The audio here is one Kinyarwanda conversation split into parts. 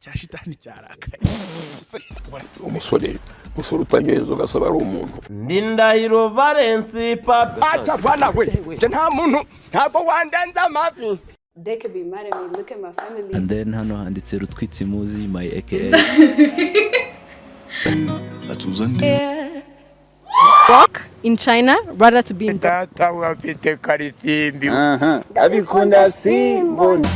Cya shitani cyarakaye. Umusore, umusore utanyoye inzoga asaba ari umuntu. Ndindahiro Valence Papi. Acha bwana we, nje nta muntu, ntabwo wandenza amavi. They could be mad at me. Look at my family. And then hano handitse Rutwitsimuzi, my aka. Atuza ndi. Walk in China rather to be in Data we afite karisimbi. Abikunda simbona.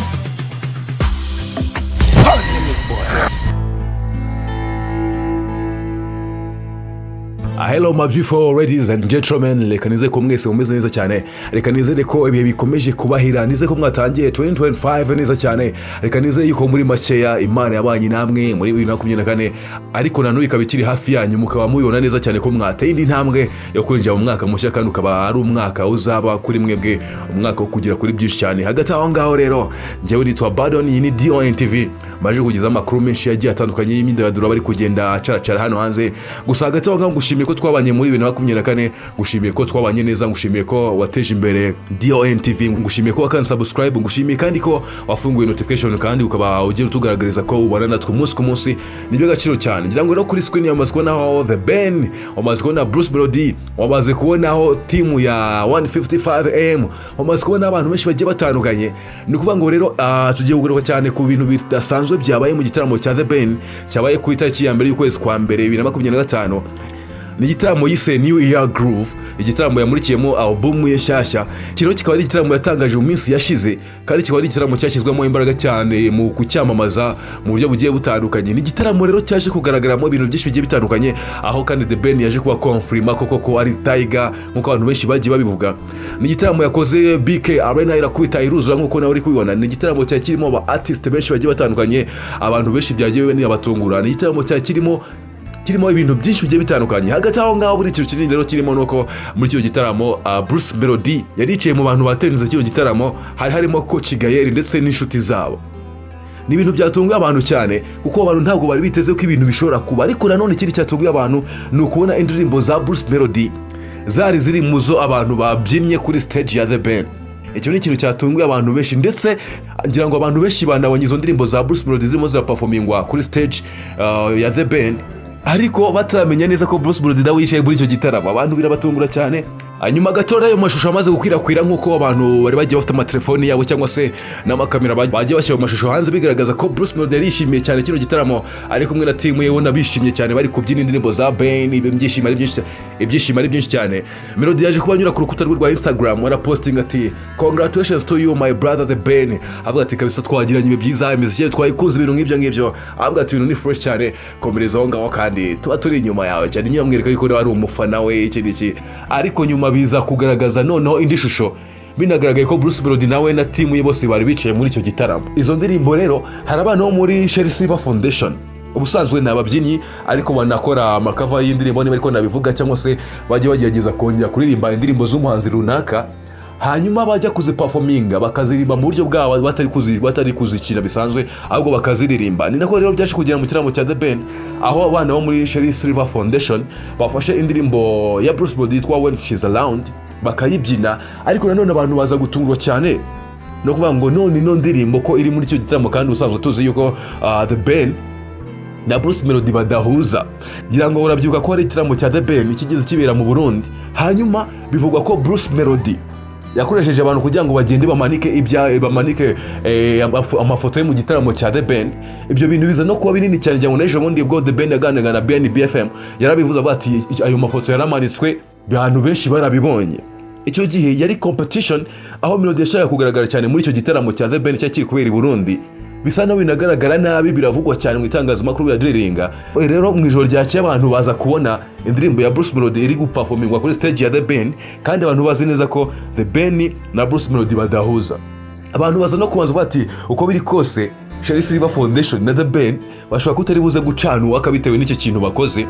Hello my beautiful ladies and gentlemen, reka nizere ko mwese mumeze neza cyane, reka nizere ko ibihe bikomeje kubahira, nizere ko mwatangiye 2025 neza cyane, reka nizere yuko muri makeya Imana yabanye namwe muri 2024, ariko na n'ubu ikaba ikiri hafi yanyu, mukaba mubibona neza cyane ko mwateye indi ntambwe yo kwinjira mu mwaka mushya, kandi ukaba ari umwaka uzaba kuri mwebwe umwaka wo kugera kuri byinshi cyane. Hagati aho ngaho rero, njyewe nitwa Badon, iyi ni DON TV, maje kugeza amakuru menshi yagiye atandukanye y'imyidagaduro bari kugenda acaracara hano hanze. Gusa hagati aho ngaho, ngushimiye ko twabanye muri 2024, ngushimiye ko twabanye neza, ngushimiye ko wateje imbere DON TV, ngushimiye ko wakanze subscribe, ngushimiye kandi ko wafunguye notification, kandi ukaba ugiye utugaragariza ko ubana natwe umunsi ku munsi. Ni iby'agaciro cyane. Ngira ngo no kuri screen wamaze kubonaho The Ben, wamaze kubona Bruce Melody, wamaze kubonaho team ya 155 AM, wamaze kubona abantu benshi bagiye batandukanye. Ni ukuvuga ngo rero tugiye kugaruka cyane ku bintu bidasanzwe byabaye mu gitaramo cya The Ben cyabaye ku itariki ya 1 y'ukwezi kwa mbere 2025. Ni igitaramo yise New Year Groove, igitaramo yamurikiyemo album ye nshyashya. Kino kikaba ari igitaramo yatangaje mu minsi yashize, kandi kikaba ari igitaramo cyashyizwemo imbaraga cyane mu kucyamamaza mu buryo bugiye butandukanye. Ni igitaramo rero cyaje kugaragaramo ibintu byinshi bigiye bitandukanye, aho kandi The Ben yaje kuba confirma koko ko ari Tiger nk'uko abantu benshi bagiye babivuga. Ni igitaramo yakoze BK Arena irakubita iruzura nk'uko nawe uri kubibona. Ni igitaramo cyari kirimo aba artist benshi bagiye batandukanye, abantu benshi byagiye binabatungura. Ni igitaramo cyari kirimo ibintu byinshi bigiye bitandukanye. Hagati aho ngaho, buri kintu kinini rero kirimo nuko muri kino gitaramo Bruce Melody yari yicaye mu bantu batenze kino gitaramo, hari harimo Coach Gael ndetse n'inshuti zabo. Ni ibintu byatunguye abantu cyane, kuko abantu ntabwo bari biteze ko ibintu bishobora kuba. Ariko nanone ikindi cyatunguye abantu ni ukubona indirimbo za Bruce Melody zari ziri mu zo abantu babyinnye kuri stage ya The Ben. Icyo ni ikintu cyatunguye abantu benshi, ndetse ngira ngo abantu benshi banabonye izo ndirimbo za Bruce Melody zirimo ziraperformingwa kuri stage ya The Ben, ariko bataramenya neza ko Bruce Melody nawe yicaye muri icyo gitaramo. Abantu birabatungura cyane. Hanyuma gato ayo mashusho amaze gukwirakwira, nk'uko abantu bari bagiye bafite amatelefoni yabo cyangwa se n'amakamera, bagiye bashyira mu mashusho hanze bigaragaza ko Bruce Melody yari yishimiye cyane kino gitaramo, ari kumwe na team ye, ubona bishimye cyane, bari kubyina indirimbo za Ben, ibyishimo ari byinshi, ibyishimo ari byinshi cyane. Melody yaje kuba anyura ku rukuta rwe rwa Instagram, arapostinga ati: "Congratulations to you, my brother The Ben." Avuga ati: "Kabisa twagiranye ibihe byiza, imiziki twayikunze," ibintu nk'ibyo ngibyo. Avuga ati: "Ibintu ni fresh cyane, komereza aho ngaho kandi tuba turi inyuma yawe cyane." Nyine amwereka yuko ari umufana we, iki n'iki. Ariko nyuma biza kugaragaza noneho indi shusho, binagaragaye ko Bruce Melody nawe na team ye bose bari bicaye muri icyo gitaramo. Izo ndirimbo rero, hari abana bo muri Sherrie Silver Foundation, ubusanzwe ni ababyinnyi ariko banakora amacover y'indirimbo, niba ariko nabivuga, cyangwa se bajya bagerageza kongera kuririmba indirimbo z'umuhanzi runaka, hanyuma bajya kuziperforminga bakaziririmba mu buryo bwabo, batari kuzikina bisanzwe, ahubwo bakaziririmba. Ni nako rero byaje kugera mu gitaramo cya The Ben, aho abana bo muri Sherrie Silver Foundation bafashe indirimbo ya Bruce Melody yitwa When She's Around bakayibyina. Ariko nanone abantu baza gutungurwa cyane no kuvuga ngo none ino ndirimbo ko iri muri icyo gitaramo, kandi usanzwe tuzi yuko The Ben na Bruce Melody badahuza. Ngira ngo urabyibuka ko hari igitaramo cya The Ben kigeze kibera mu Burundi, hanyuma bivugwa ko Bruce Melody yakoresheje abantu kugira ngo bagende bamanike ibya bamanike amafoto ye mu gitaramo cya The Ben. Ibyo bintu biza no kuba binini cyane. Ngira ngo n'ejo bundi ubwo The Ben yaganiraga na BNB FM yarabivuze, avuga ati ayo mafoto yaramanitswe, abantu benshi barabibonye. Icyo gihe yari competition, aho Melody yashakaga kugaragara cyane muri icyo gitaramo cya The Ben cyari kiri kubera i Burundi. Bisa naho binagaragara nabi, biravugwa cyane mu itangazamakuru, biradiringa. Rero mu ijoro ryakeye abantu baza kubona indirimbo ya Bruce Melody iri guperformingwa kuri stage ya The Ben, kandi abantu bazi neza ko The Ben na Bruce Melody badahuza. Abantu baza no kubanza bati uko biri kose Sherrie Silver Foundation na The Ben bashobora kutari buze gucana uwaka bitewe n'icyo kintu bakoze,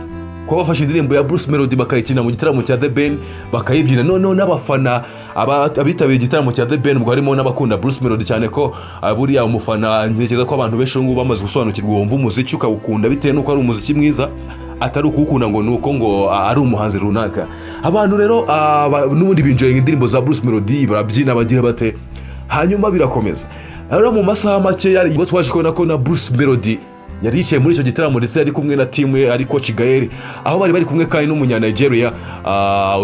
kuba bafashe indirimbo ya Bruce Melody bakayikina mu gitaramo cya The Ben, bakayibyina. Noneho n'abafana abitabiriye igitaramo cya The Ben, ubwo harimo n'abakunda Bruce Melody cyane, ko buriya umufana, ntekereza ko abantu benshi ubu ngubu bamaze gusobanukirwa, wumva umuziki ukawukunda bitewe n'uko ari umuziki mwiza, atari ukuwukunda ngo ni uko ngo ari umuhanzi runaka. Abantu rero n'ubundi binjoyinga indirimbo za Bruce Melody, barabyina, bagira bate, hanyuma birakomeza. Rero mu masaha make yari twaje kubona ko na Bruce Melody Yari yicaye muri icyo gitaramo, ndetse yari kumwe na team ye, ari Coach Gael, aho bari bari kumwe kandi n'umunya-Nigeria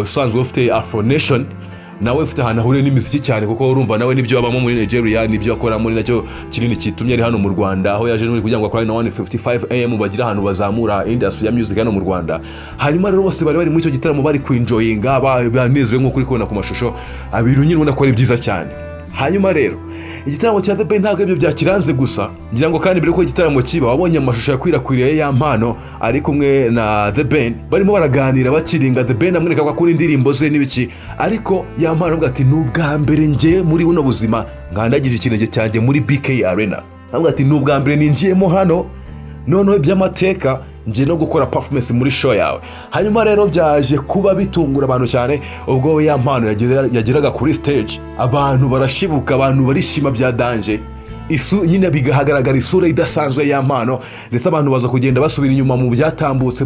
usanzwe ufite Afro Nation, nawe ufite ahantu ahuriye n'imiziki cyane, kuko urumva nawe nibyo abamo muri Nigeria, nibyo akoramo, ni nacyo kinini kitumye ari hano mu Rwanda, aho yaje n'ubundi kugira ngo akorane na 155 AM, bagire ahantu bazamura industry ya music hano mu Rwanda. Hanyuma rero bose bari bari muri icyo gitaramo, bari kwinjoyinga, banezerewe nk'uko uri kubona ku mashusho, ibintu nyine ubona ko ari byiza cyane. Hanyuma rero igitaramo cya The Ben ntabwo aribyo byakiranze gusa. Ngira ngo kandi mbere yuko igitaramo kiba, wabonye amashusho yakwirakwiriye ya Mpano ari kumwe na The Ben, barimo baraganira bakiringa, The Ben amwereka ko akunda indirimbo ze n'ibiki. Ariko ya Mpano avuga ati: "Ni ubwa mbere njye muri buno buzima nkandagije ikirenge cyanjye muri BK Arena." Avuga ati: "Ni ubwa mbere ninjiyemo hano, noneho iby'amateka ngiye no gukora performance muri show yawe." Hanyuma rero byaje kuba bitungura abantu cyane ubwo ya Mpano yageraga kuri stage, abantu barashibuka, abantu barishima bya danger. Isu nyine bigahagaragara isura idasanzwe ya Mpano, ndetse abantu baza kugenda basubira inyuma mu byatambutse,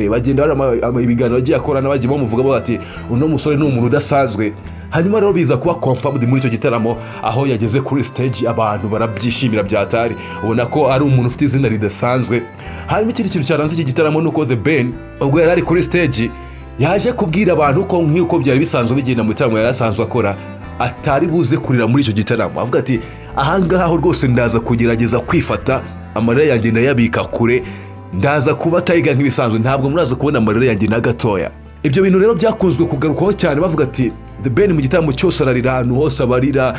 bagenda bareba ibiganiro agiye akorana, bagiye bamuvuga bati: "Uno musore ni umuntu udasanzwe." Hanyuma rero biza kuba confirmed muri icyo gitaramo, aho yageze kuri stage abantu barabyishimira byatari, ubona ko ari umuntu ufite izina ridasanzwe. Hanyuma ikindi kintu cyaranze iki gitaramo ni uko The Ben ubwo yari ari kuri stage yaje kubwira abantu ko, nk'uko byari bisanzwe bigenda mu bitaramo yari asanzwe akora, atari buze kurira muri icyo gitaramo. Avuga ati: "Ahangaha ho rwose ndaza kugerageza kwifata, amarira yanjye ndayabika kure, ndaza kuba tayiga nk'ibisanzwe, ntabwo muraza kubona amarira yanjye na gatoya." Ibyo bintu rero byakunzwe kugarukwaho cyane, bavuga ati: "The Ben mu gitaramo cyose ararira, ahantu hose abarira,"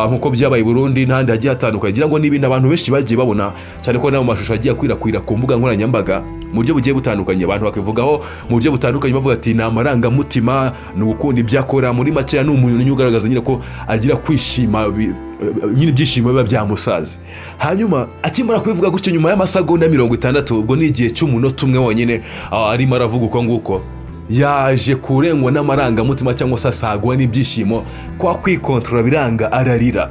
nk'uko byabaye i Burundi n'ahandi hagiye hatandukanye. Ngira ngo ni ibintu abantu benshi bagiye babona cyane, ko n'ayo mashusho agiye akwirakwira ku mbuga nkoranyambaga mu buryo bugiye butandukanye, abantu bakivugaho mu buryo butandukanye, bavuga ati: "Ni amarangamutima, ni ugukunda ibyo akora." Muri makeya ni umuntu ugaragaza nyine ko agira kwishima, nyine ibyishimo biba byamusaze. Hanyuma akimara kubivuga gutyo, nyuma y'amasegonda 60, ubwo ni igihe cy'umunota umwe wonyine, arimo aravuga uko nguko, yaje kurengwa n'amarangamutima cyangwa se asagwa n'ibyishimo, kwa kwikontorora biranga, ararira,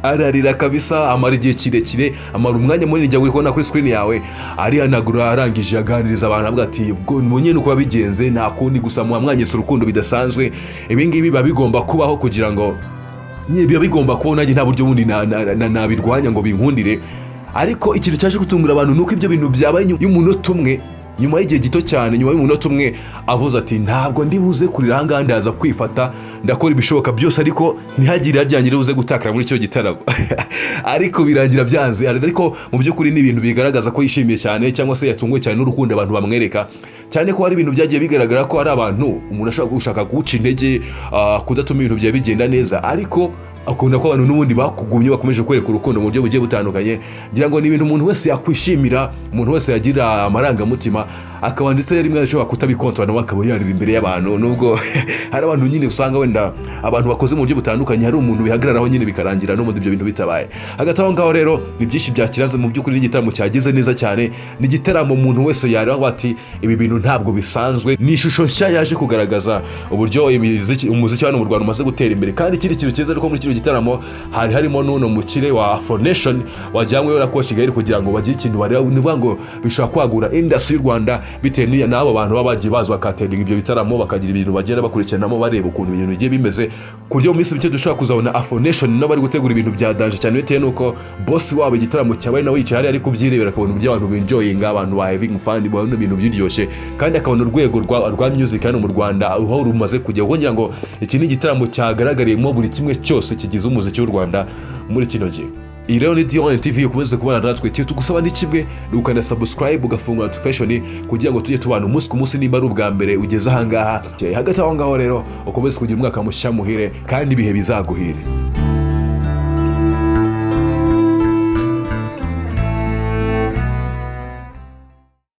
ararira kabisa, amara igihe kirekire, amara umwanya munini. Jya uri kubona kuri screen yawe arihanagura, arangije aganiriza abantu, avuga ati: "Ubwo nyine uko bigenze nta kundi, gusa muba mwanyetse urukundo bidasanzwe. Ibi ngibi biba bigomba kubaho kugira ngo nyine biba bigomba kubaho, nanjye nta buryo bundi nabirwanya ngo binkundire." Ariko ikintu cyaje gutungura abantu ni uko ibyo bintu byabaye nyuma y'umunota umwe, nyuma y'igihe gito cyane, nyuma y'umunota umwe avuze ati: "Ntabwo ndi buze kurira ahangaha, ndaza kwifata, ndakora ibishoboka byose, ariko ntihagire iryanjye buze gutakara muri icyo gitaramo." Ariko birangira byanze. Ariko mu by'ukuri ni ibintu bigaragaza ko yishimiye cyane cyangwa se yatunguwe cyane n'urukundo abantu bamwereka, cyane ko hari ibintu byagiye bigaragara ko hari abantu umuntu ashobora gushaka kuwuca intege, kudatuma ibintu byawe bigenda neza, ariko akunda ko abantu n'ubundi bakugumye, bakomeje kwereka urukundo mu buryo bugiye butandukanye. Ngira ngo ni ibintu umuntu wese yakwishimira, umuntu wese yagira amarangamutima, akaba ndetse rimwe ashobora kutabikontorora, nawe akaba yarira imbere y'abantu, nubwo hari abantu nyine usanga wenda abantu bakoze mu buryo butandukanye, hari umuntu bihagararaho nyine bikarangira n'ubundi ibyo bintu bitabaye. Hagati aho ngaho rero ni byinshi byakiraze. Mu by'ukuri n'igitaramo cyageze neza cyane, ni igitaramo umuntu wese yareba ati: "Ibi bintu ntabwo bisanzwe." Ni ishusho nshya yaje kugaragaza uburyo umuziki hano mu Rwanda umaze gutera imbere. Kandi ikindi kintu cyiza, ariko muri kino gitaramo hari harimo n'uno mukire wa Afro Nation wajyanyweyo na Coach Gael kugira ngo bagire ikintu bareba. Ni ukuvuga ngo bishobora kwagura industry y'u Rwanda bitewe n'abo bantu baba bagiye baza bakattendinga ibyo bitaramo, bakagira ibintu bagenda bakurikiranamo, bareba ukuntu ibintu bigiye bimeze, ku buryo mu minsi mike dushobora kuzabona Afro Nation nabo bari gutegura ibintu bya danger cyane, bitewe n'uko boss wabo igitaramo cyabaye nawe yicaye hariya ari kubyirebera, akabona uburyo abantu benjoyinga, abantu ba having fun, babona ibintu biryoshye, kandi akabona urwego rwa music hano mu Rwanda aho rumaze kujya, kuko ngira ngo iki ni igitaramo cyagaragariyemo buri kimwe cyose kigize umuziki w'u Rwanda muri kino gihe. Iyi rero ni D1 TV, ukomeze kubana natwe. Icyo tugusaba ni kimwe, ni ukanda subscribe, ugafungura notification kugira ngo tujye tubana umunsi ku munsi, nimba ari ubwa mbere ugeze ahangaha. Hagati aho ngaho rero ukomeze kugira umwaka mushya muhire, kandi ibihe bizaguhire.